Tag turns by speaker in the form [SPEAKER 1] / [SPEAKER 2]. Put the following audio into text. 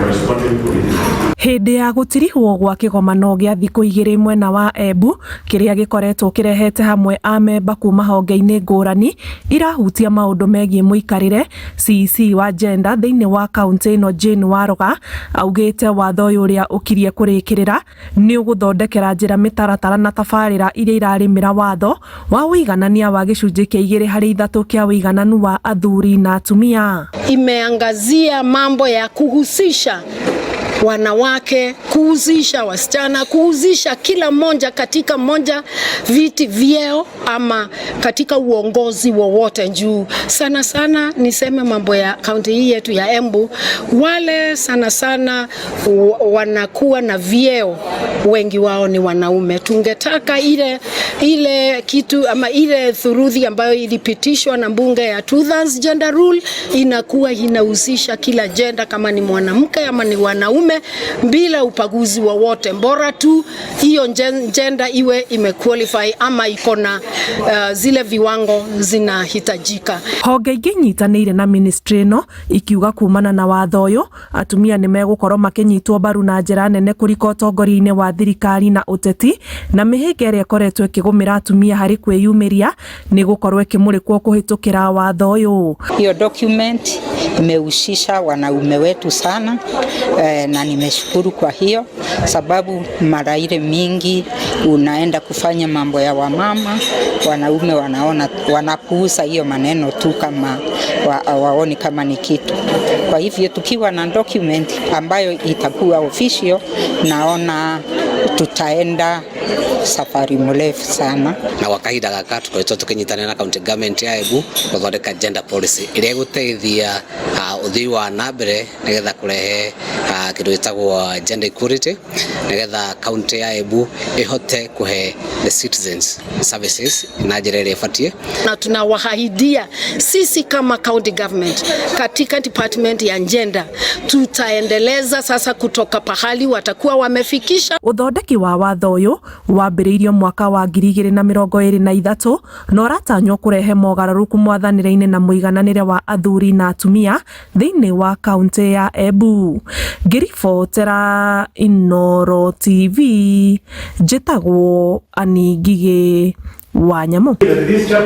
[SPEAKER 1] corresponding committees.
[SPEAKER 2] Hĩndĩ ya gũtirihwo gwa kĩgomano gĩa thikũ 2 mwena wa Embu kĩrĩa gĩkoretwo kĩrehete hamwe amemba kuma honge-inĩ ngũrani irahutia maũndũ megiĩ mũikarĩre, CEC wa gender thĩinĩ wa kaunti ĩno Jane Waroga augĩte watho ũyũ ũrĩa ũkirie kũrĩkĩrĩra nĩ ũgũthondekera njĩra mĩtaratara na tabarĩra iria irarĩmĩra watho wa ũiganania wa gĩcunjĩ kĩa 2 harĩ 3 kĩa ũigananu wa athuri na atumia.
[SPEAKER 3] Imeangazia mambo ya kuhusisha wanawake, kuhusisha wasichana, kuhusisha kila mmoja katika moja viti vyeo ama katika uongozi wowote. Juu sana sana niseme mambo ya kaunti hii yetu ya Embu, wale sana sana wanakuwa na vyeo wengi wao ni wanaume. Tungetaka ile ile kitu ama ile thuruthi ambayo ilipitishwa na bunge ya 2/3 gender rule inakuwa inahusisha kila gender, kama ni mwanamke ama ni wanaume, bila ubaguzi wowote, bora tu hiyo gender iwe imequalify ama iko na zile viwango zinahitajika.
[SPEAKER 2] Honge ingĩ inyitanĩire na ministry ĩno ikiuga kumana na watho ũyũ atumia nĩ megũkorwo makĩnyitwo mbaru na njĩra nene kũrika ũtongoria-inĩ wa thirikari na ũteti, na mĩhĩnga ĩrĩa ĩkoretwo ĩkĩgũmĩra atumia harĩ kwĩyumĩria nĩ gũkorwo ĩkĩmũrĩkwo kũhĩtũkĩra watho ũyũ.
[SPEAKER 4] Hiyo document imehusisha wanaume wetu sana na nimeshukuru kwa hiyo sababu mara ile mingi unaenda kufanya mambo ya wamama, wanaume wanaona wanapuuza hiyo maneno tu kama waoni kama ni kitu. Kwa hivyo tukiwa na document ambayo itakuwa official, naona tutaenda safari mrefu sana.
[SPEAKER 5] Na gwa kahinda gaka tukoretwo tukinyitanĩra na county government ya Embu gũthondeka gender policy ĩrĩa ĩgũteithia ũthii wa na mbere nĩgetha kũrehe kĩndũ gĩtagwo gender equality, nĩgetha county ya Embu ĩhote kũhe the citizens services na njĩra ĩrĩa ĩbatiĩ.
[SPEAKER 3] Na tunawaahidia sisi kama county government katika department ya gender tutaendeleza sasa kutoka pahali watakuwa wamefikisha.
[SPEAKER 2] Ũthondeki wa watho ũyũ wambĩrĩirio mwaka wa 2023 na ũratanywo kũrehe mogarũrũku mwathanĩre-inĩ na mũigananĩre wa athuri na atumia thĩinĩ wa kaunti ya Embu. Ngĩribotera Inooro TV, njĩtagwo Annie Ngigĩ wa Nyamũ.
[SPEAKER 1] This chapter